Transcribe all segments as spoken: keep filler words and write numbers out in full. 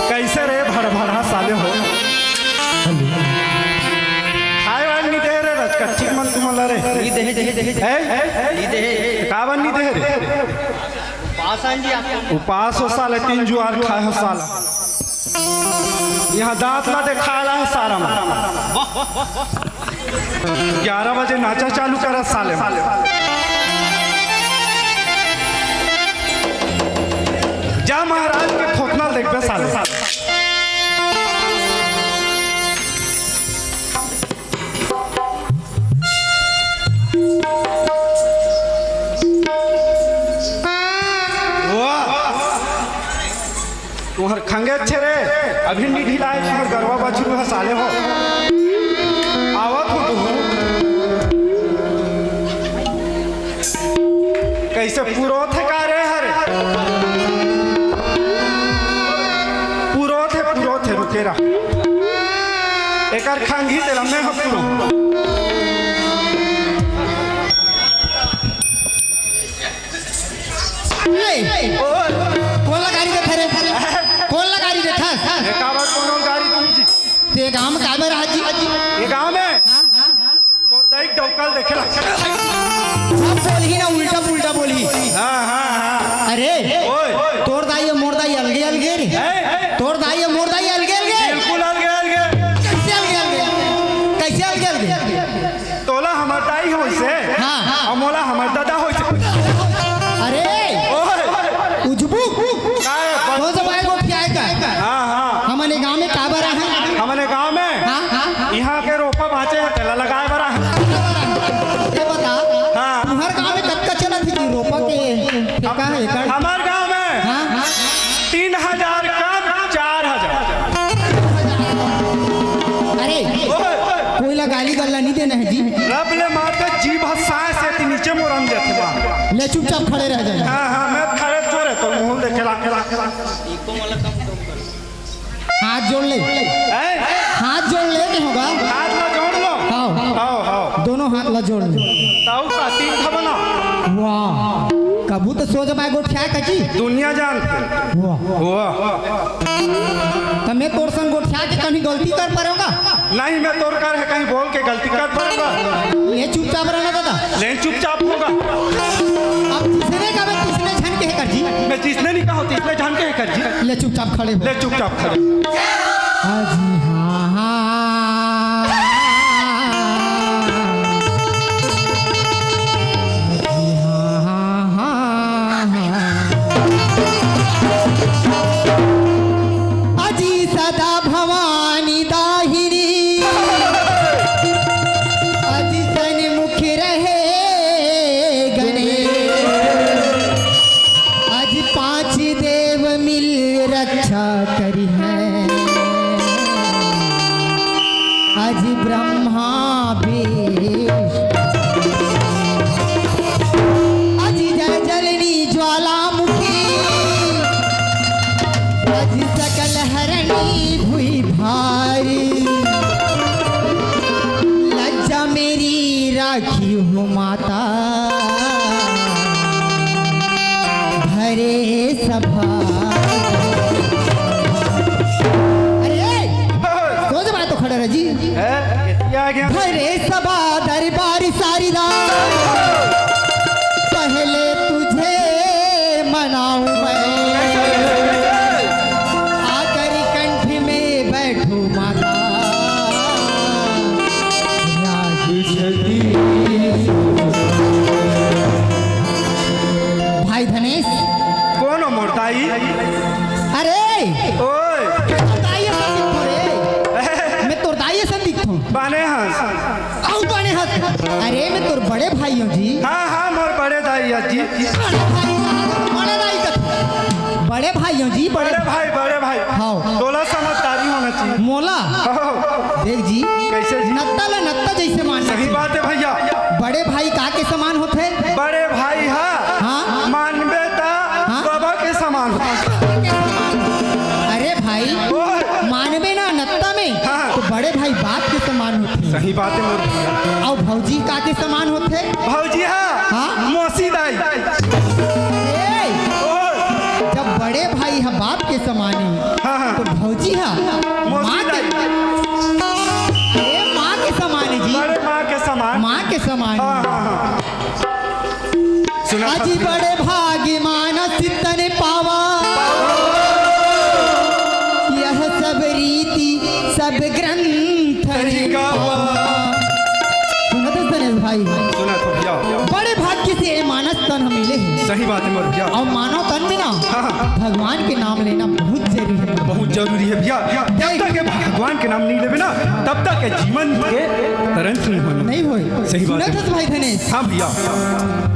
कइसे रे भड़भड़ा साले हो? खाए वाले नइ दे रे रजकट्टी मन तुमन ला रे। नइ दे, दे, दे, दे। हैं? नइ दे। काबर नइ दे रे? उपास आन जी आप। उपास हो साले, तीन जुआर खाए हो साला। इहाँ दांत ला देखाए ला हे सारा मन। ग्यारह बजे नाचा चालू करा साले मन। जा महाराज के थोथना देखबे साले। वाह! तुँहर खंगे अच्छे रे, अभी नइ ढिलाय तुँहर गरवा बछरू ह साले हो। आवत हो तुँहर। कइसे पुरोत हे का रे हर? पुरोत हे, पुरोत हे, रुके रह। एकर खंगी तेला मैं ह पुरो। ए, कोन ला गारी देथे रे? कोन ला गारी देथस? ए, काबर कोनो गारी तुम जी? ते गांव में काबर आज जी? ये गांव में? हाँ, हाँ, हाँ। तोर दाई डौका ल देखे ला। सब बोलही ना, उल्टा पुल्टा बोलही। हाँ, हाँ, हाँ। अरे, ओए। तोर दाई अउ मोर दाई अलगे अलगे रे। हैं? तोर दाई अउ मोर दाई अलगे अलगे। बिल्कुल अलगे अलगे। कइसे अलगे अलगे? कइसे अलगे अलगे? तोला हमर दाई होइसे, हाँ, हाँ। अउ मोला हमर ददा होइसे। अरे, ओए। उजबू। का हे? कोन सा बाय गोठियाए का? हाँ, हाँ। हमन ए गांव में काबर आहन? हमन ए गांव में? हाँ, हाँ। इहाँ के रोपा बांचे हे, तेला लगाए बर आहन। ये बता, हाँ। तुँहर गांव में कतका चलत हे जी रोपा के ठेका हे एकड़? हमर गांव में? हाँ, हाँ। तीन हजार कम, चार हजार। अरे, ओए। कोई ला गाली गल्ला नइ देना हे जी। रब ले मारते जीभ ह साँस हे, ती नीचे मोरम देथे बा। ले चुपचाप खड़े रह जाए। हाँ, हाँ, मैं खड़े तो रे, तोर मुँह देखे ला। हाथ जोड़ ले। हैं? हाथ जोड़ ले के होगा। हाथ ला जोड़ लो। हाँ। हाँ, हाँ। दोनों हाथ ला जोड़ ले। ताऊ का तीन ठा बना। वाह। कभू तो सोच बाय गोठिया का जी। दुनिया जान। वाह। वाह। त मैं तोर संग गोठिया के कहीं गलती कर परेंव का? नहीं, मैं तोर कर हे कहीं बोल के गलती कर परेंव का? ले चुपचाप रहना दादा। ले चुपचाप होगा। अब जिसने कहा, मैं किसने झन के कर जी? मैं जिसने नहीं कहा, तिसने झन के कर जी। ले चुपचाप खड़े हो। ले चुपचाप खड़े। अजी हाँ, हाँ। अजी हाँ, हाँ, हाँ। अजी सदा भवानी दाहिनी, अजी सन्मुख रहे गणेश, अजी पांच देव मिल रक्षा करिहैं, अजी ब्रह्मा विष्णु, अजी जय जलनी ज्वालामुखी, अजी सकल हरणी भुई भारी, लज्जा मेरी राखी हो माता। अरे सभा, अरे, सोच बात तो खड़ा रह जी। ए, ये आ गया। अरे सभा दरबार सारीदा, पहले तुझे मनाऊं मैं, आखिरी कंठ में बैठू माता। भाई धनेश। कोन हो मोर दाई? अरे! ओए! दाई असन दिखथों रे। मैं तोर दाई असन दिखथों। बने हस। अउ बने हस। अरे, मैं तोर बड़े भाई हों जी। हाँ, हाँ, मोर बड़े दाई हस जी। बड़े भाई, बड़े दाई कथे। बड़े भाई हों जी, बड़े बड़े भाई, बड़े भाई। हाँ। तोला समझदारी होना चाहिए। मोला? हाँ। देख जी, कैसे जी? नत्ता ला नत्ता जैसे मानना सही चाहिए। बात है भैया। बड़े भाई का के समान होथे? बड़े भाई हा हाँ। मानबे ता हाँ। बाबा के समान होथे। अरे भाई, ओए। मानबे ना नत्ता में हाँ। तो बड़े भाई बाप के समान होथे। सही बात है मोर भैया। अउ भौजी का के समान होथे? भौजी हा हाँ। मौसी दाई। ए, ओए। जब बड़े भाई हा बाप के समान हे, हाँ, हाँ। तो भौजी हा मौसी माँ के, दाई। अरे, माँ के समान हे जी। बड़े माँ के समान। माँ के समान हाँ, हे। हाँ, हाँ। सुना अजी था। बड़े भागी मानस तन पावा, यह सब रीति सब ग्रंथ तन पावा। सुनत हस धनेश भाई? सुनत हों भैया। बड़े भाग्य से ये मानस तन ह मिले हे। सही बात है मोर भैया। अउ मानव तन में ना हाँ, हाँ। भगवान के नाम लेना बहुत जरूरी है। बहुत जरूरी है भैया। जब तक ये भगवान के नाम नहीं लेबे ना, तब तक ये जीवन के तरंत नहीं होना। नहीं होय। सही बात सुनत है। हस भाई धनेश? हाँ भैया।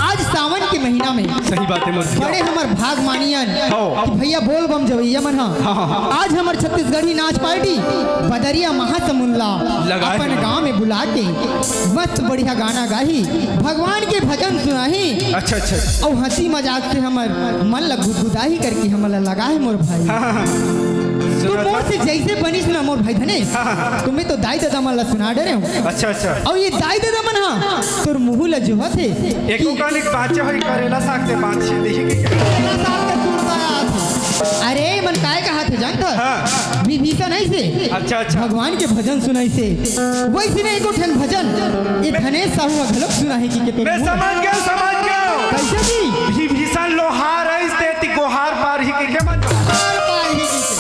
आज सावन के महीना में सही बात है मोर भैया। बड़े हमर भाग मानियन हाँ। कि भैया बोल बम जवैया मन हा। हाँ, हाँ, हाँ। आज हमर छत्तीसगढ़ी नाच पार्टी बदरिया महासमुंद ला लगाए अपन हैं। गांव में बुला के मस्त बढ़िया गाना गाही, भगवान के भजन सुनाही। अच्छा, अच्छा। अउ हंसी मजाक से हमर मन ला गुदगुदाही करके हमन ला लगा हे मोर भाई। हाँ, हाँ, हाँ। तू सुना मोर था। से जैसे बनिस ना मोर भाई धनेश, हाँ, हाँ, हाँ। तो मैं तो दाई ददा मन ला सुना डरे हों। अच्छा, अच्छा। अउ ये दाई ददा मन हा तोर मुहूं ला जोहत हे एको कि कालिक बाचे होई करेला साग ते बांची देखी कि करेला साग ते सुनता आत हे। अरे, मन काय कहत हे जानत हस? हाँ। विभीषण अइसे अच्छा, अच्छा। भगवान के भजन सुनाइसे। वइसने एको ठन भजन ए धनेश साहू ह घलोक सुनाही कि के मैं समझ गेंव, समझ गेंव। कइसे जी? विभीषण लोहार अइस ते ती गोहार पारही कि के मन। गोहार पारही कि के।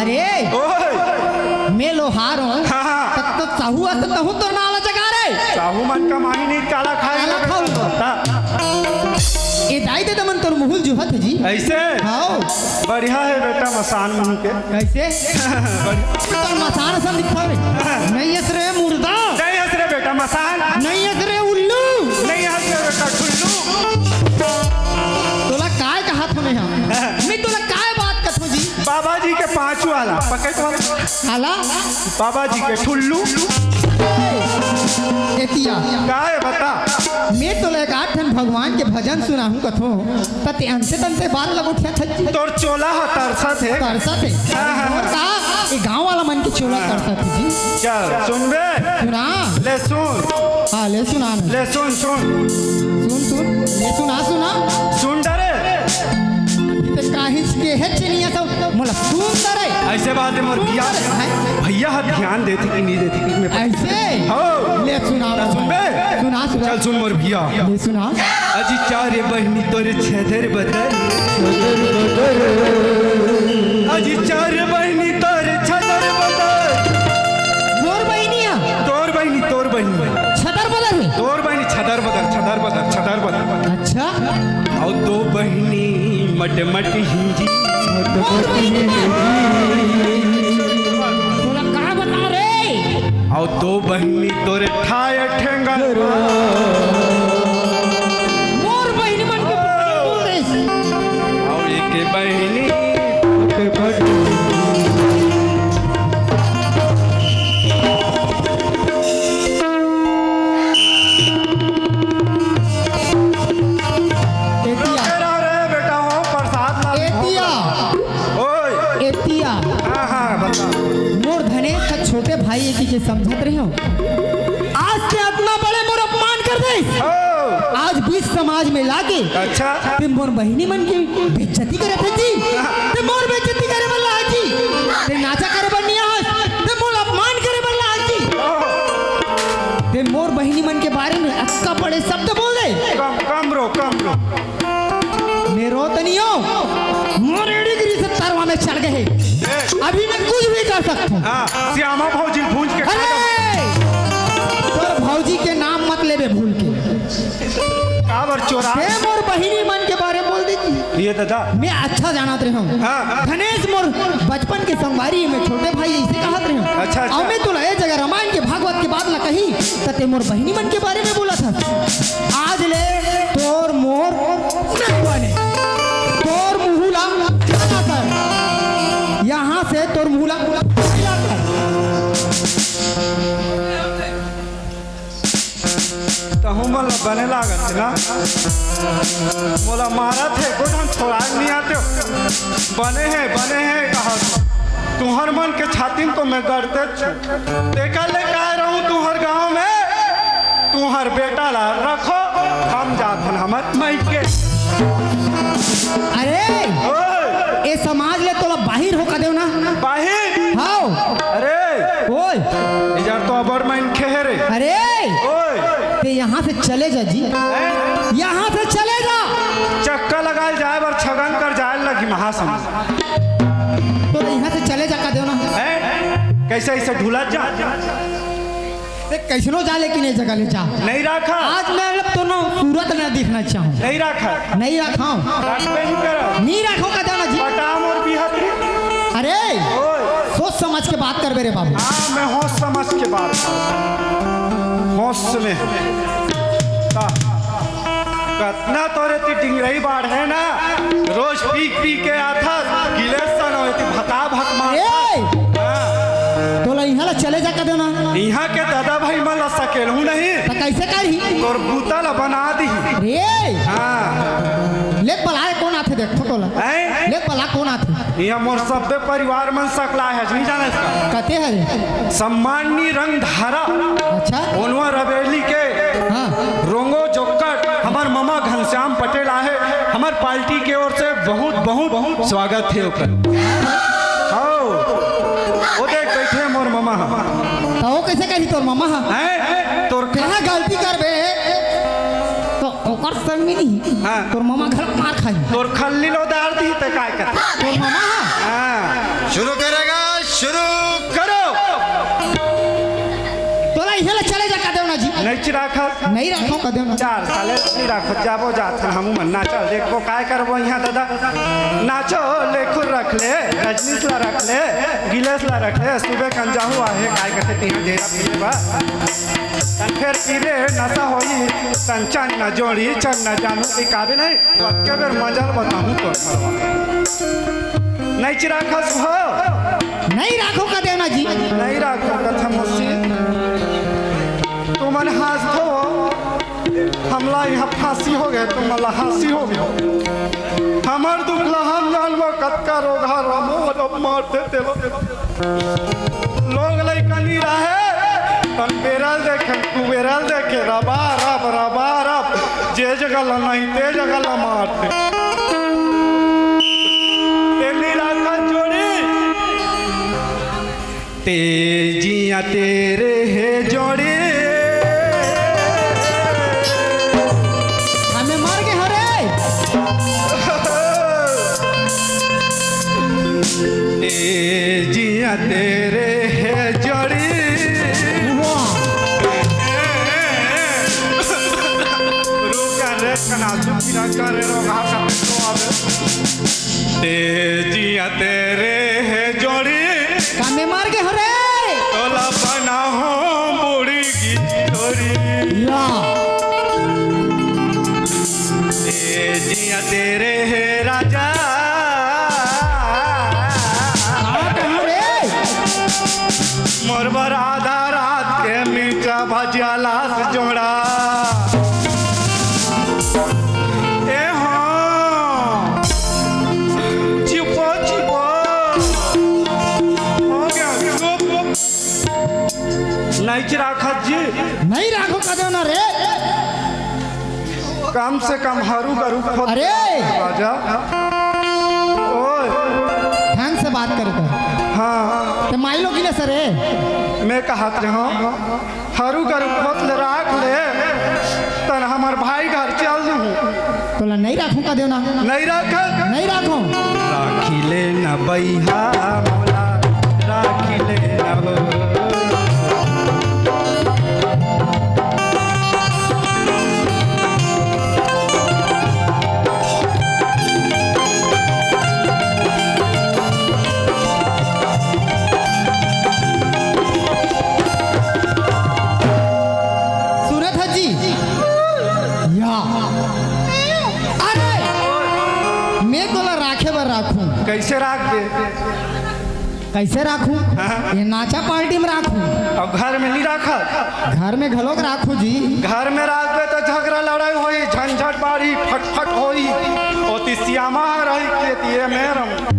अरे, ओए। मैं लोहार हों। हाँ, हाँ। त तो साहू अस तहूं तोर नाव ला जगा रे। साहू मन कमाही नहीं, काला खाही काला ना खाहू। बता। ए दाई ददा मन तोर मुहूं ल जोहत हे जी। अइसे? हाँ। बढ़िया हे बेटा, मसान मुहूं के। कइसे? बढ़िया। तोर मसान असन दिखत हे। नहीं हस रे मुर्दा। नहीं हस रे बेटा, मसान। नहीं हस रे उल्लू। नहीं हस रे बेटा, ठुल्लू। तोला काय कहत हों मैं हा? मैं तोला काय बात कथों जी? बाबा जी के पाँच वाला, पकेट वाला। आला? बाबा जी के ठुल्लू। एतिया। काय बता? मैं तोला एक आध ठन भगवान के भजन सुनाहूं कथों, त ते अंते तंते बात लगो ठे थक जी। तोर चोला ह तरसत हे। तरसत हे। हाँ, हाँ, हाँ। का? ए गांव वाला मन के चोला तरसत हे जी। चल, सुनबे? सुना। ले सुन। हाँ, ले सुना ना। ले सुन, सुन। सुन, सुन। ले सुना, सुना। सुन डरे। ते काहिच के हे चिनिया सब, मोला सुन डरे। अइसे बात हे मोर भैया। सुन डरे, हैं? भैया ह ध्यान देथे कि नहीं देथे कि मैं अइसे? हो। ले सुना त मोर सुनबे? भाई। सुना, सुना। चल सुन मोर भैया। ले सुना। अजी चार बहिनी तोर छदर बदर। अजी चार बहिनी तोर छदर बदर। मोर बहिनी हे? तोर बहिनी, तोर बहिनी। छदर बदर हे? तोर बहिनी छदर बदर, छदर बदर, छदर बदर। अच्छा। अउ दो बहिनी मट मट हिंजी। तोला का बता रे? अउ दो बहिनी तोरे ठाय ठेंगा। मोर बहिनी मन के बोल दे। अउ एक बहिनी एतिया। रुके रहो रे बेटा, हो प्रसाद ला एतिया। ओए। एतिया। हाँ, हाँ, बता। मोर धनेश का छोटे भाई एकी के समझत रहे हो। आज ते अतना बड़े मोर अपमान कर दे। लाके अच्छा। ते मोर बहिनी मन के बेइज्जती करत हस जी। ते मोर बेइज्जती करे बर लाए हस जी। ते नाचा करे बर नइ आए हस। ते मोर अपमान करे बर लाए हस जी। ते मोर बहिनी मन के बारे में अतका बड़े शब्द बोल दे। कम, कम रो, कम रो। मैं रोत नइ हों। मोर एड़ी गिरी से तरवा में चढ़ गे हे। अभी मैं कुछ भी कर सकत हों। हाँ, श्यामा भौजी भूंज के खा अरे! तोर भौजी के नाम मत लेबे भूल के। काबर चोरा? ते मोर बहिनी मन के बारे में बोल देती। ये दादा। मैं अच्छा जानत रहे हों। हाँ, हाँ। धनेश मोर बचपन के संगवारी, मैं छोटे भाई ऐसे कहत रहे हों। अच्छा, अच्छा। अउ मैं तोला ए जगह रामायण के भागवत के बात ला कही, त ते मोर बहिनी मन के बारे में बोलत हस। आज ले तोर मोर नहीं बने। तोर मुहूं ला काला कर। यहाँ से तोर मुहूं ला काला कर। तहूं मन ला बने लागत हे ना? मोला मारत हे, एको ठन छोड़ाए नइ आते हो। बने हे, बने हे, कहा तुंहर मन के छाती में तो मैं गड़ते छू। तेकर ले काय रहूं तुंहर गांव में? तुंहर बेटा ला रखो, हम जात हन हमर मायके। अरे, ओए! ए समाज ले तोला बाहिर हो कदेव ना। बाहिर? हाव। अरे! ओए! इधर तो अबड़ मनखे हे रे। अरे! ओए! ते यहाँ से चले जा जी। हैं? यहाँ से चले जा। चक्का लगाए जाए बर छगन कर जाए लगी महासमुंद। तोला यहाँ से चले जा कदेव ना। हैं? कैसे ऐसे ढुलत जा? ते कैसनो जा, लेकिन ए जगह ले जा। नइ राखा। आज मैं मतलब तोर ना सूरत ना देखना चाहूँ। नइ राखा। नइ राखा हूँ। राखबे नइ करा। नइ राखो कदेव ना जी। पटा मोर बिहतरी। अरे, ओए। सोच समझ के बात करबे रे बाबू। हाँ, मैं होश समझ के बात करहूँ। होश में। ता। कतना तोरे ती डिंगरई बाढ़े ना, रोज पी पी के आथस, गिलेस सन होए ती भका भक मारथस। ए! हाँ। तोला इहाँ ले चले जा कदेव ना। इहाँ के दादा भाई मन ला सकेलहूँ नहीं। त कैसे करही? तोर बूता ला बना दिही। रे! हाँ। ले बलाए कोन आथे देख फोटो ला। हैं? ले बला कोन आथे। इहाँ मोर सब्बे परिवार मन सकलाए हे, नइ जाने का? कते हरे? सम्माननीय रंगधारा। अच्छा। ओनवा रबेली के हाँ। रोंगो जोक्कट, हमर ममा घनश्याम पटेल आहे, हमर पार्टी के ओर से बहुत, बहुत, बहुत स्वागत हे ओकर। हव, ओ देख बइठे मोर ममा ह। त ओ कइसे कही तोर ममा ह? हैं? तोर तेहा गलती करबे, त ओकर संग मिली। हाँ। तोर ममा घलोक मार खाही। तोर खल्ली ल उतार दिही त काय कर? तोर ममा ह? हाँ। शुरू करेगा, शुरू करो। तोला इहाँ ले चले जा कदेव ना जी। नइ राखस। नइ राखो कदेव ना। चार साले नइ राखो, जाबो जात हन हमू मन। नाचो, देखबो, काय करबो इहाँ दादा। नाचो, लेखुर रख ले, रजनीश ला रख ले, गिलेश ला रख ले, सुबह कंजाहू आहे, काय कथे तिहाँ डेरा पीबे बा। तन फेर पीबे, नशा होई, तन चन न जोड़ी, चन न जानू, ती काबे नहीं। कतके बेर मजा ल बताहूँ तोर घरवा। नइ राखस हो। नइ राखो कदेव ना जी। नइ राखो कथे मौसी। तुमन हाँसथो, हमला इहाँ फांसी होगे, तुमन ला हाँसी होगे। हमर दुख ला हम जानबो, कतका रोगहा रमो, अब मार दे तेला। लोग लइका नइ रहे, तन बेरा ल देखे, कुबेरा ल देखे, रबा रब, रबा रब, जे जगह ला नहीं, ते जगह ला मारथे। ते नइ राखस जोड़ी, ते जिया तेरे हे जोड़ी। हमें मर गे हरे। ए जिया तेरे हे जोड़ी। वाह। रुक रे, कना चुप किरा करे रो, घाटा पे तो आवे। ए जिया तेरे हे जोड़ी। कामे मार के हरे। तोला बना हो बूढ़ी की छोरी। या। ए जिया तेरे हे राजा। कहाँ, कहाँ रे? मोर बर आधा रात के मिर्चा भजिया लास जोड़ा। ए हाँ। चिपो, चिपो। हो गया, चुप। नहीं राखत जी। नहीं राखो कदे ना रे। कम से कम हरू गरू खोत अरे! राजा। ओए। ढंग से बात करे तो। हाँ। ते माई लोग गिले सरे। मैं कहत रहूँ, हरू गरू खोत ले राख ले, तन हमर भाई घर चल दूँ। तोला नहीं राखूं का देव ना? नहीं राख। नहीं राखूं। राखी ले न बैहा मोला, राखी ले न हो। सुनत हस जी? या। अरे, मैं तोला राखे बर राखूं। कैसे राख दे? कैसे राखूं? हाँ। ये नाचा पार्टी में राखूं। अब घर में नहीं राखा? घर में घलोक राखूं जी। घर में राखबे तो झगड़ा लड़ाई होई, झंझट बाढ़ी, फटफट होई। ओती सियामा रही के दिए में रहूं।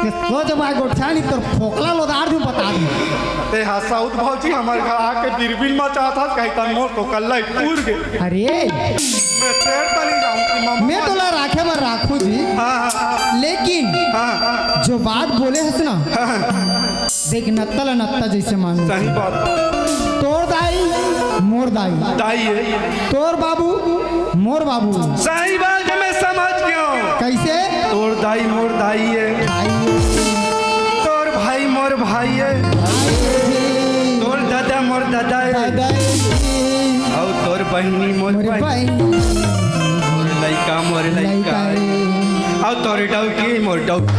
ये सोच भाई गोठियानी तोर फोकला लोदार दूं बता दूं। ते हा साउथ भौजी हमर घर आके बिरबिन मचात हस, कही तन मोर तो कल्ला ही टूर गे। अरे। मैं शेर तनी जाऊं कि मम्मा मैं तोला राखे बर राखू जी। हाँ, हाँ। लेकिन हाँ, हाँ। जो बात बोले हस ना, हाँ, हाँ। देख नत्ता ला नत्ता जैसे मानो। सही बात। तोर दाई, मोर दाई। दाई है। तोर बाबू, मोर बाबू। सही बात है, मैं समझ गया हूँ। कैसे? तोर दाई मोर दाई है। दाई। तोर भाई मोर भाई है। भाई। तोर दादा मोर दादा है। दादा है। अउ तोर बहिनी मोर मोर बहिनी। बहिनी। तोर लइका मोर लइका लइका है। है। अउ तोर डौकी मोर डौकी।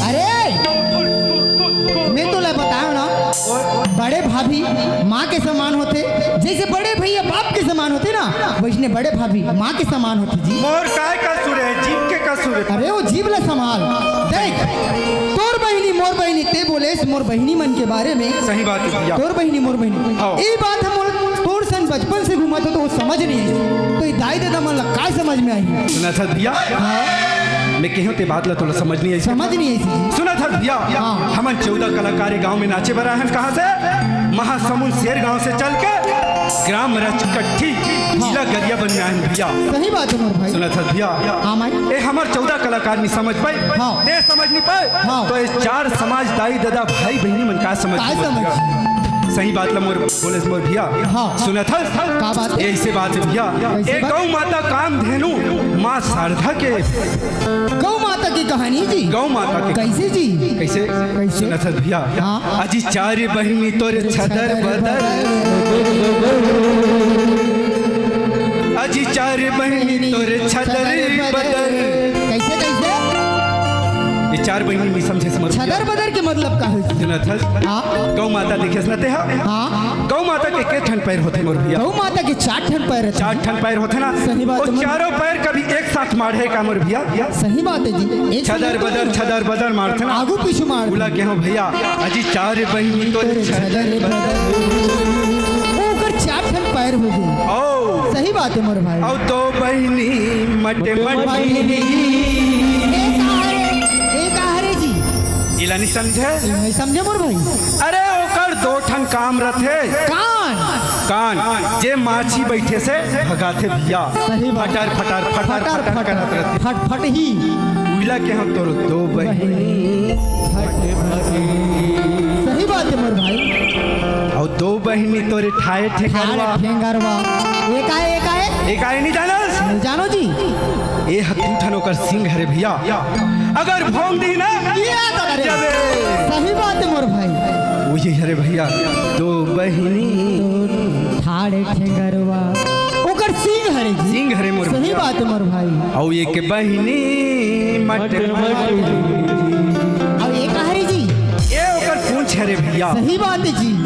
अरे! मैं तोला बतायो ना, बड़े भाभी माँ के समान होथे, जैसे बड़े भैया बाप के समान होथे ना, वैसने बड़े भाभी माँ के समान होथे जी। मोर काय कसूर है, जीभ के कसूर है। अरे वो जीभ ला संभाल। देख, तोर बहिनी, मोर बहिनी, ते बोलेस मोर बहिनी मन के बारे में। सही बात है भैया। तोर बहिनी, मोर बहिनी। हाँ। ये बात हम तोर संग बचपन से घूमत हो तो वो समझ नहीं आई। तो ये दाई ददा मन ला काय समझ में आई? सुनत हस भैया? हाँ। मैं कहेंव ते बात ला तोला समझ नहीं आई। समझ नहीं आई जी। सुनत हस भैया? हाँ। हमन चौदह कलाकार ए गांव में नाचे बर आए हन। कहाँ से? महासमुंद शेर गांव से चल के ग्राम रचकट्ठी, हाँ। जिला गरियाबंद में आए हन भैया। सही बात है मोर भाई। सुनत हस भैया? हाँ माई। ए हमर चौदह कलाकार नहीं समझ पाए। हाँ। ते समझ नहीं पाए। हाँ। तो ये चार समाज दाई ददा भाई बहिनी मन का समझ काय पाए समझ? भैया? सही बात ला मोर बोलेस मोर भैया। हाँ। सुनत हस? का बात है? ऐसे बात है भैया। कैसे ए बात? गौ माता कामधेनु माँ शारदा के। गौ माता की कहानी जी। गौ माता की। कैसे जी? कैसे? कैसे? सुनत हस भैया। हाँ। अजी चार बहिनी तोर छदर बदर। अजी चार बहिनी तोर छदर बदर। कैसे, कैसे? ये चार बहिनी नहीं समझे समझ भैया। छदर बदर के मतलब का है? सुनत हस? हाँ। गौ माता देखेस ना ते हा? हाँ। गौ माता के के ठन पैर होथे मोर भैया? गौ माता के चार ठन पैर होथे। चार ठन पैर होथे ना? सही बात वो है। चारों पैर कभी एक साथ माढ़े का मोर भैया? सही बात है जी। एक छदर साथ बदर, छदर बदर मारथे ना? आगू पीछू मार। बोला के हो भैया, अजी चार बहिनी तोर छदर बदर। ओकर चार ठन पैर हो गए। ओ। सही बात है मोर भाई। अउ दो बहिनी मट मट। बहिनी। एक आहे, एक आहे रे जी। इला नहीं समझे? नहीं समझे मोर भाई। अरे ओकर दो ठन काम रथे। कान। कान, जे माछी बैठे से भगाथे भैया। सही बात। फटर, फटर, फटर, फटर, फटर फटर। करत रथे। फट, फट ही। उइला के हम तोर दो बहिनी। फट, फट। सही बात है मोर भाई। अउ दो बहिनी तोर ठाए ठेंगरवा। ठाए ठेंगरवा। एकाए, एकाए। एकाए नहीं जानस? नहीं जानो जी। ए ह दू ठन ओकर सींग हरे भैया। अगर भोंक दी ना, ये आता करे। जबे। सही बात है मोर भाई। वही हरे भैया, दो बहिनी। ठाड़े ठेंगरवा। ओकर सींग हरे जी। सींग हरे मोर सही भैया। बात है मोर भाई। अउ एक बहिनी मट मट। अउ एक हरे जी। ए ओकर पूंछ हरे भैया। सही बात है जी।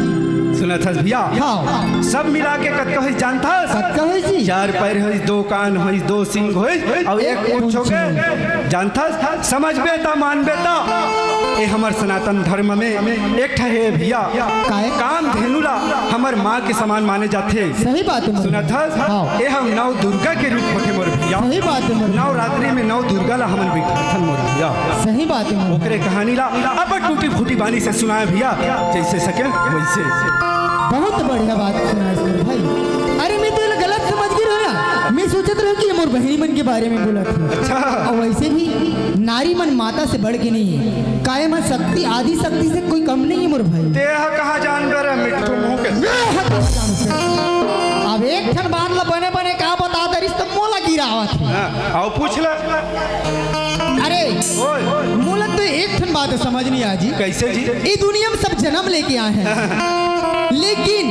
सुनत हस भैया? हाँ। सब मिला के कतका होइस जानथस? कतका होइस जी? चार पैर होइस, दो कान होइस, दो सींग होइस, अउ एक एक पूंछ पूंछ होगे। होइस। जानथस? समझबे त मानबे त। ए हमर सनातन धर्म में एक ठा हे भैया। काय? कामधेनु ला हमर माँ के समान माने जाथे। सही बात है मोर। सुनत हस? हाँ। ए हम नव दुर्गा के रूप होथे मोर भैया। सही बात है मोर। नवरात्रि में नव दुर्गा ला हमन बैठाथन मोर भैया। सही बात है मोर। ओकरे कहानी ला अपन टूटी फूटी बानी से सुनाए भैया, जैसे सके वैसे। बहुत बढ़िया बात सुनाए मोर भाई। अरे, मैं तो एला गलत समझ गे रहेंव ना। मैं सोचत रहेंव कि ये मोर बहिनी मन के बारे में बोलत हे। अच्छा। अउ वैसे भी नारी मन माता से बढ़ के नहीं हे। काय मन शक्ति, आदि शक्ति से कोई कम नहीं हे मोर भाई। तें ह कहाँ जानबे रे मिट्ठू मुंह के? मैं ह कहाँ जानबे? अब एक ठन बात ला बने बने का बता दरिस त मोला गिरावत हे। हाँ, अउ पूछ ले। अरे, ओए। मोला तो एक ठन बात समझ नहीं आय जी। कैसे जी? ये दुनिया में सब जन्म लेके आए हैं, लेकिन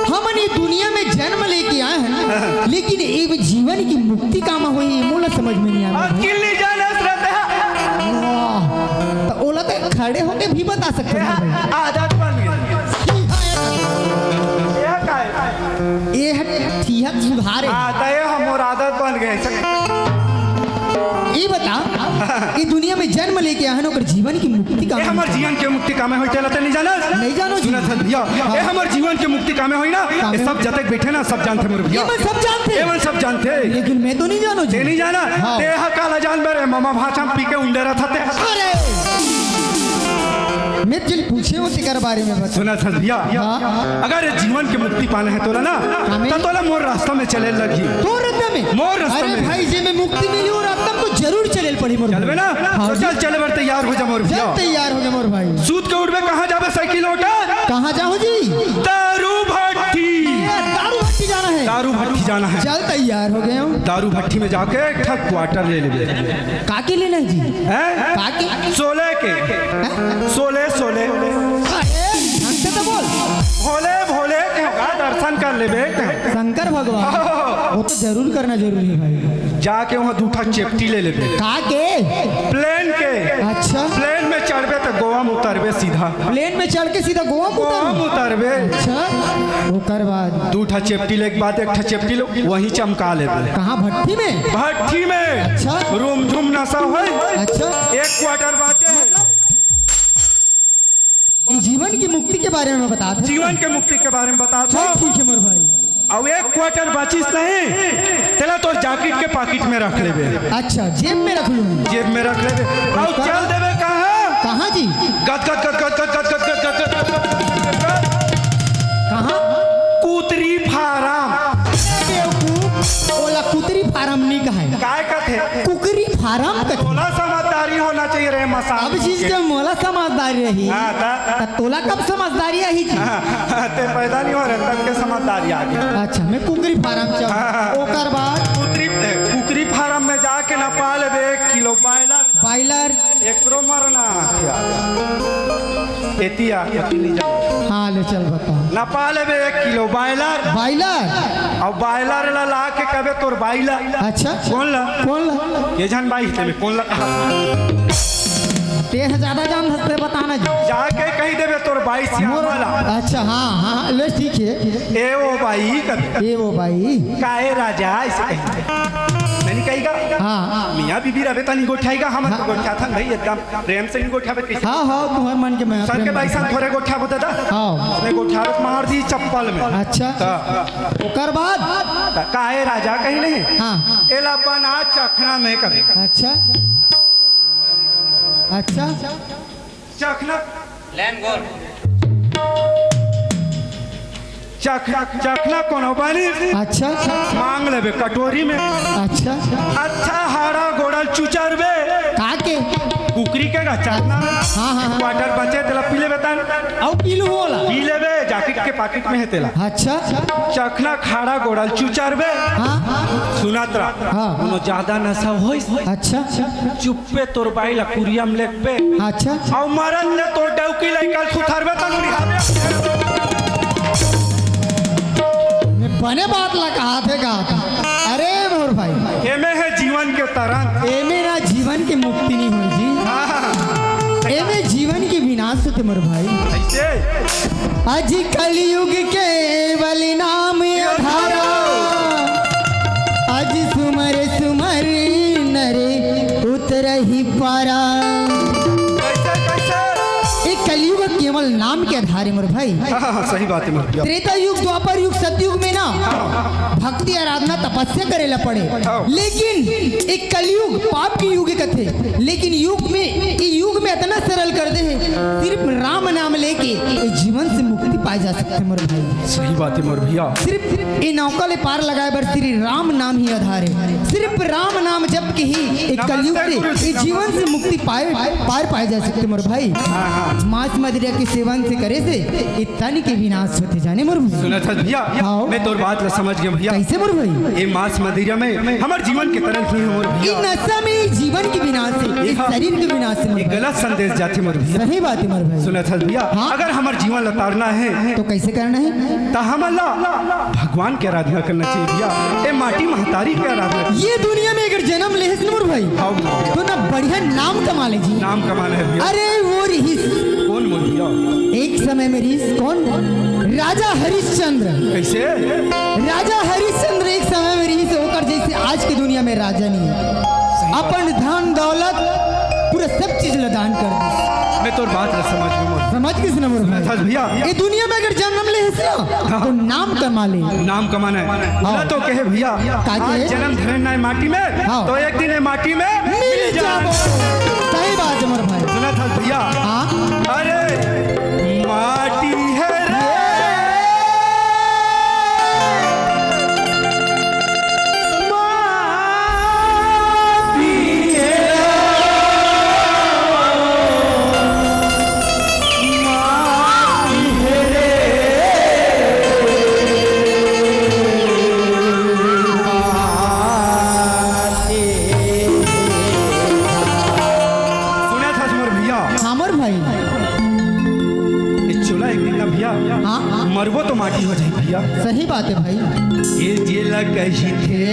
हमन ये दुनिया में जन्म लेके आए हैं, लेकिन ये जीवन की मुक्ति कामा होही, मोला समझ में नहीं आय। अकिल नहीं जानस रहते हैं। वाह, त ओला तो खड़े होके भी बता सकते हैं। आदत बन गई। ये ह का हे? ये ह ठीहक सुधार हे। हाँ, त ये हमर आदत बन गए। ये बता, ये दुनिया में जन्म लेके आए हैं, ओकर जीवन की मुक्ति का ये हमर जीवन के मुक्ति कामा होही, तेला त नहीं जानस? नहीं जानो जी। सुनत हस भैया, हाँ। ये हमर जीवन के मुक्ति कामा होही ना, कामा ये सब जतक बैठे ना, सब जानथे मोर भैया। ये मन सब जानथे। ये मन सब जानथे। लेकिन मैं तो नहीं जानो जी। तें नहीं जाना? हाँ। तें ह काला जानबे रे, ममा भांचा म पी के उंडे रहत हे। अरे! मैं जेला पूछे हों तेकर बारे में बता। सुनत हस भैया, हाँ। अगर ये जीवन के मुक्ति पाना हे तोला ना, हाँ, मैं त तोला मोर रास्ता में चले लगही। तोर रास्ता में? मोर रास्ता अरे में। भाई, जे में मुक्ति मिलही, वो रास्ता में तो जरूर चले ल पड़ही मोर चलबे भाई। ना? हाँ तो जी। चल, चले बर तैयार हो जा मोर भैया। चल, तैयार हो जा मोर भाई। सूत के उठबे, कहाँ जाबे साइकिल होटल? कहाँ जाहूँ जी? दारू भट्ठी। ये दारू भट्ठी जाना हे। दारू भट्ठी जाना हे। चल, तैयार हो गए हूँ। दारू भट्ठी में जाके एक ठा quarter ले लेबे। काके लेना हे जी? हैं? काके? शोले के। हैं? शोले, शोले। अरे, ढंग से तो बोल। भोले, भोले के का दर्शन कर लेबे। शंकर भगवान। हाँ। वो तो जरूर करना जरूरी हे भाई। जाके वहाँ दू ठा चेपटी ले लेबे। काके? Plane के। अच्छा। Plane में चढ़बे त गोवा में उतरबे सीधा। Plane में चढ़ के सीधा गोवा में गोवा में उतरबे? उतरबे। अच्छा, ओकर बाद? दू ठा चेपटी ले के बाद एक ठा चेपटी ले, वहीं चमका लेबे। कहाँ, भट्ठी में? भट्ठी में। अच्छा। रूम झूम नशा होय। अच्छा। एक quarter बाँचे हे। ये जीवन की मुक्ति के बारे में बतात हस। जीवन के मुक्ति के बारे में बतात हस। ठीक हे मोर भाई। अउ एक quarter बाँचिस नहीं, तेला तोर jacket के pocket में रख लेबे। अच्छा, जेब में रख लूँ। जेब में रख लेबे। अउ चल देबे कहाँ? कहाँ जी? गद, गद, गद। कहाँ? कुतरी farm। बेवकूफ, ओला कुतरी farm नहीं कहे। काय कथे? कुकरी farm कथे। तोला समझदारी होना चाहिए रे मसान। अब चीज के मोला समझदारी रही। हाँ, त? त तोला कब समझदारी आही जी? हाँ, तें पैदा नहीं होय रहे, तब के समझदारी आ गे। अच्छा, मैं कुकरी farm चल। हाँ, हाँ। ओकर बाद? कुकरी, कुकरी farm में जाके नपा लेबे एक किलो broiler। Broiler। एकरो मरना। एतिया, एतिया। हाँ, ले चल बता। नपा लेबे एक किलो broiler। Broiler? अउ broiler ला ला के कबे तोर बाई ला। अच्छा। कोन ला? कोन ला? ये झन बाई, तेमे कोन ला? तें ह ज्यादा जानत हस, तें बता ना जी। जाके कहि देबे तोर बाई श्यामा ला। अच्छा, हाँ, हाँ, ले ठीक हे। ए ओ बाई कबे। ए ओ बाई। काहे राजा, अइसे कहि। नहीं कहिगा? हाँ। मियाँ बीबी रहबे त नहीं गोठियाइगा, हमन हाँ। तो गोठियाथन भाई एकदम। प्रेम से नहीं गोठियाबे कइसे? हाँ, हाँ, तुँहर मन के मैं संग के भाई संग थोरे गोठियाबो दादा। हाँ। मैं गोठियाबे त मार दिही चप्पल में। अच्छा। त ओकर बाद? त काहे राजा कहि नहीं? हाँ। एला बना चखना में कबे। अच्छा। अच्छा। चखना। चखना, चखना कोनो बनिस? अच्छा। मांग लेबे कटोरी में। अच्छा। अच्छा, हाड़ा गोड़ल चुचरबे। काके? कुकरी के गा चखना में। हाँ, हाँ, हाँ। Quarter बाँचे, तेला पी लेबे तन। अउ पी लूँ ओला। पी लेबे, jacket के pocket में हे तेला। अच्छा। चखना, हाड़ा गोड़ल चुचरबे। हाँ। सुनत रह। हाँ। कोनो ज्यादा नशा होइस। अच्छा। चुप पे तोर बाई ला कुरिया में लेकबे। अच्छा। अउ मरन ले तोर डौकी लइका ल सुथरबे त नुरिहाबे। मैं बने बात ला कहाथे का। अरे मोर भाई। एमे हे जीवन के तरंग। एमे ना जीवन के मुक्ति नहीं होय जी। हाँ। एमे जीवन के विनाश होथे मोर भाई। कैसे? अजी कलयुग केवल नाम अधारा, अजी सुमर सुमर नर उतरहि पारा। कैसे, कैसे? ये कलयुग केवल नाम के आधार हे मोर भाई। हाँ, हाँ, सही बात हे मोर भैया। त्रेता युग, द्वापर युग, सतयुग में ना भक्ति, आराधना, तपस्या करे ला पड़े, हाँ। लेकिन एक कलयुग पाप के युग कथे, लेकिन युग में, ये युग में इतना सरल कर दे हे, सिर्फ राम नाम लेके ये जीवन से मुक्ति पा जा सकथे मोर भाई। सही बात हे मोर भैया। सिर्फ ए नौका ले पार लगाए बर श्री राम नाम ही आधार हे। सिर्फ राम नाम जप के ही ए कलयुग से, ए जीवन से मुक्ति पाए, पार पाए जा सकथे मोर भाई। मांस मदिरा के सेवन से करे से ए तन के विनाश होथे जाने मोर भाई। सुनत हस भैया, हाँ। मैं तोर बात ला समझ गेंव भैया। कैसे मोर भाई? ए मांस मदिरा में हमर जीवन के तरंत नइ हे मोर भैया। ए नशा में ए जीवन के विनाश हे, ए शरीर के विनाश हे मोर भाई। गलत संदेश जाथे मोर भैया। सही बात हे मोर भाई। सुनत हस भैया, हाँ। अगर हमर जीवन ला तारना हे तो कैसे करना हे? त हमन ला भगवान के आराधना करना चाहिए भैया। ए माटी महतारी के आराधना। ए दुनिया में अगर जनम लेहेस न मोर भाई, हाँ भैया। तो ना बढ़िया नाम कमा ले जी। नाम कमाना हे भैया। अरे वो रिहिस। कोन मोर भैया? एक समय में रिहिस कोन? राजा हरिश्चंद्र। कैसे? राजा हरिश्चंद्र एक समय में रिहिस, ओकर जैसे आज के दुनिया में राजा नइ हे। सही बात। अपन धन दौलत पूरा सब चीज ला दान कर दिस। मैं तोर बात ला समझ गेंव मोर। समझ गेस न मोर भाई? सुनत हस भैया। ए दुनिया में अगर जनम लेहेस ना, हाँ। तो नाम कमा ले। नाम कमाना हे। हाँ। बोला तो कहे भैया, का कहे? आज जनम धरे ना ए माटी में, हाँ। तो एक दिन ए माटी में मिल जाबो। सही बात हे मोर भाई। सुनत हस भैया। हाँ। अरे माटी हे रे। सुनत हस मोर भैया। हाँ मोर भाई। ए चोला एक दिन ना भैया, हाँ। मरबो तो माटी हो जाही भैया। सही बात हे भाई। ए जेला कहिथे,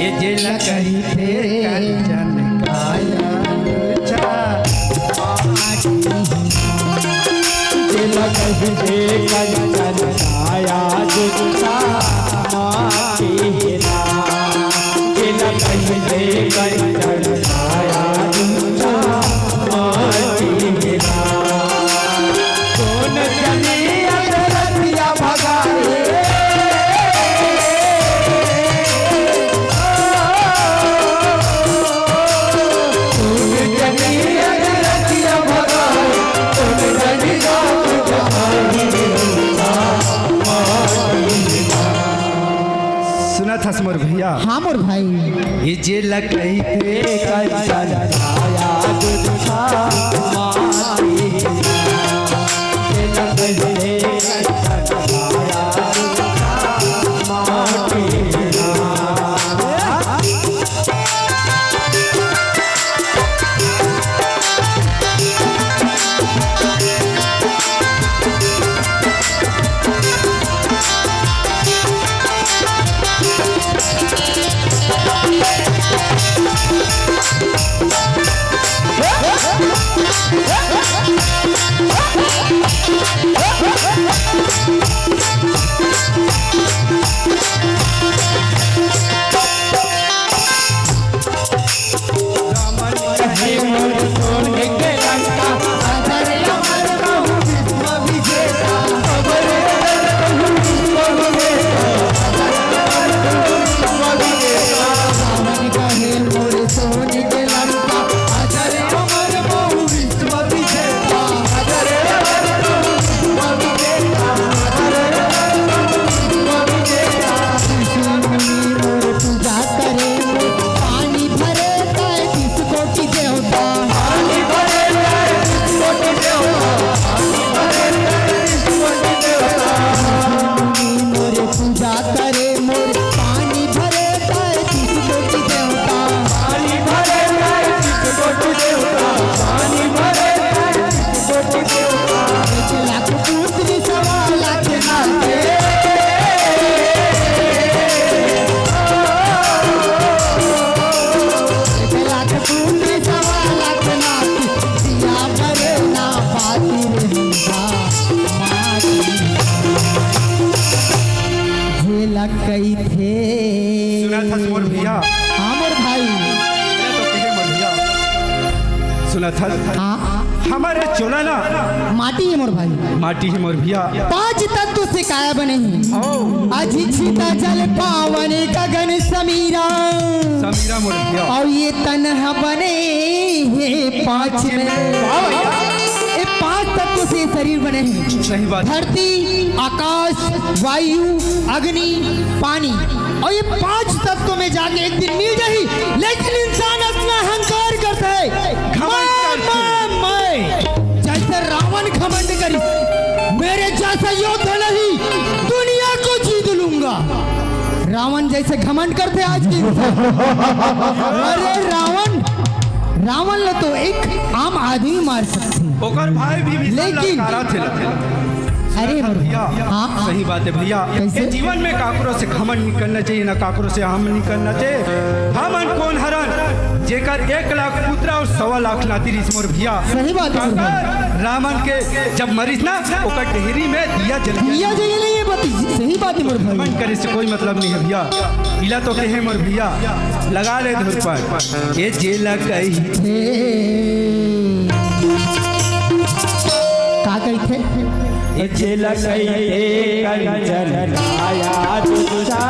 ए जेला कहिथे कंचन काया लुचा माटी। जेला कहिथे कंचन काया लुचा माटी हे ना। जेला कहिथे कंचन काया लुचा माटी हे ना। कोन जनी अधरतिया भगाए। सुनत हस मोर भैया। हाँ मोर भाई। ए जेला कहिथे कंचन काया लुचा माटी। सुनत हस मोर भैया? हाँ मोर भाई। सुनत हस? हाँ। हमर चोला ना माटी हे मोर भाई। माटी हे मोर भैया। पांच तत्व से काया बने हे। ओ। अझी छिता जल पावन गगन समीरा। हीरा मोर भैया। अउ ये तन ह बने हे पाँच में। वाह भैया। ये पाँच तत्व से शरीर बने हे। सही बात। धरती, आकाश, वायु, अग्नि, पानी। अउ ये पाँच तत्व में जाके एक दिन मिल जाही, लेकिन इंसान अतना अहंकार करथे, घमंड मैं, करथे। मैं, मैं। जैसे रावण घमंड करिस, मेरे जैसा योद्धा नहीं, दुनिया को जीत लूंगा। रावण जैसे घमंड करथे आज के इंसान। अरे रावण, रावण ल तो एक आम आदमी मार सकथे। ओकर भाई भी भीषण लेकिन ललकारा थे। अरे मोर भैया, हाँ। सही बात है भैया। कैसे? ये जीवन में काकरो से घमंड नहीं करना चाहिए, ना काकरो से अहम नहीं करना चाहिए। हमन कोन हरन, जेकर एक लाख पुत्र अउ सवा लाख नाती रिहिस मोर भैया। सही बात है मोर भैया। रावण के जब मरिस ना, ओकर डेहरी में दिया जल गया। दिया जले नहीं, ये बात सही बात है मोर भाई। घमंड करे से कोई मतलब नहीं है भैया। इला तो कहे मोर भैया, लगा ले धुरपन। ये जेला कही थे। का कहिथे? ए जेला कहिथे कंचन आया तुझा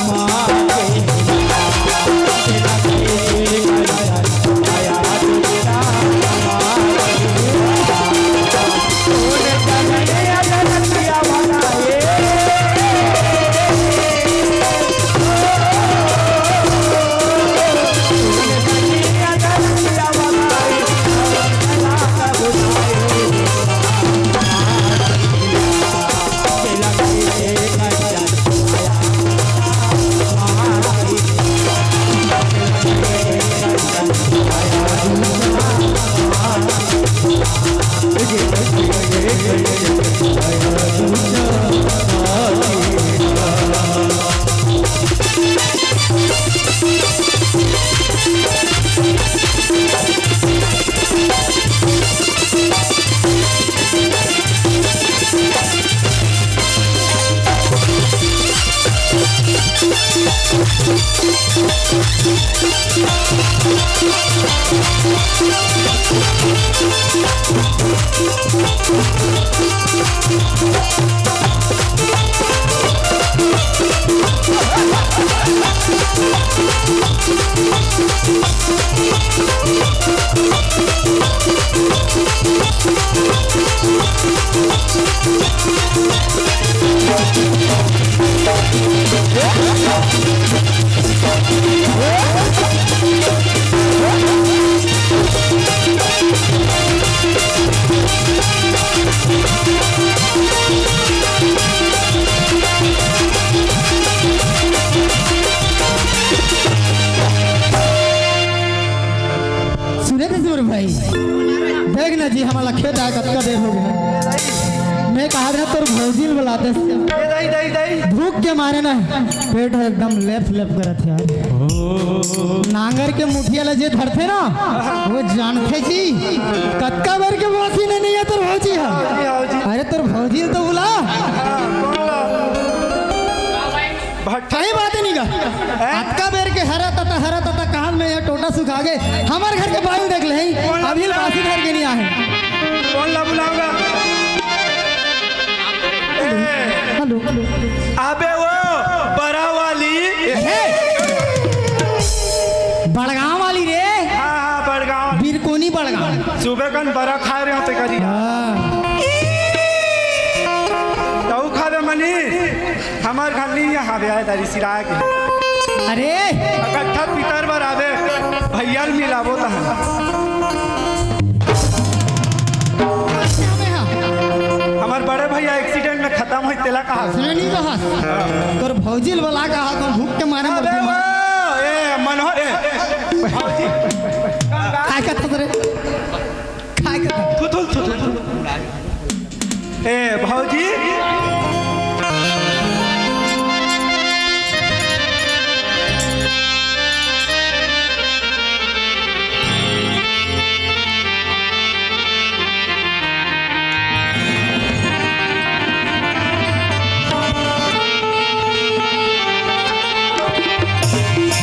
माँ के। सुने थे सुर भाई, देख ना जी, हमला खेत आए कतका देर हो गया। मैं कहा रहा तोर भौजी ल बुलाते। ए दाई, दाई, दाई। भूख के मारे ना पेट ह एकदम लेप लेप करत हे यार। नांगर के मुठिया ल जे धरथे ना, वो जानथे जी। कतका बेर के बोलत हे नहीं है तोर भौजी ह। आओ जी, आओ जी। अरे तोर भौजी ल तो बुला। हाँ, कौन ला? भट्टा। सही बात है नहीं का? हैं? अतका बेर के हरा तता, हरा तता काल में ये टोटा सुखा गे। हमर घर के बाल देख ले, कौन ला अभी बुलाऊंगा? बासी धर के नहीं आए। कौन ला बुलाऊंगा? ए। हेलो। अबे वो बड़ा वाली। हे। बड़गांव वाली रे। हाँ, हाँ, बड़गांव। बिरकोनी बड़गांव। सुबह कन बड़ा खाए रहे होते करी। हाँ। तऊ खाबे मनी। हमर घर नहीं है, हाँ, ब्याह दारी सिरा के। अरे! इकट्ठा पितर बर आबे, भैया ल मिलाबो त हम। हमर बड़े भैया एक्सीडेंट में खत्म होई, तेला कहा? सुने नहीं कहा? तोर भौजी ल बोला कहा, तो भूख के मारे अबे मरते वो, ए, मनोहर, ए, भौजी। काय कथा रे? काय कथा? थुथुल, थुथुल, थुथुल। ए, भौजी,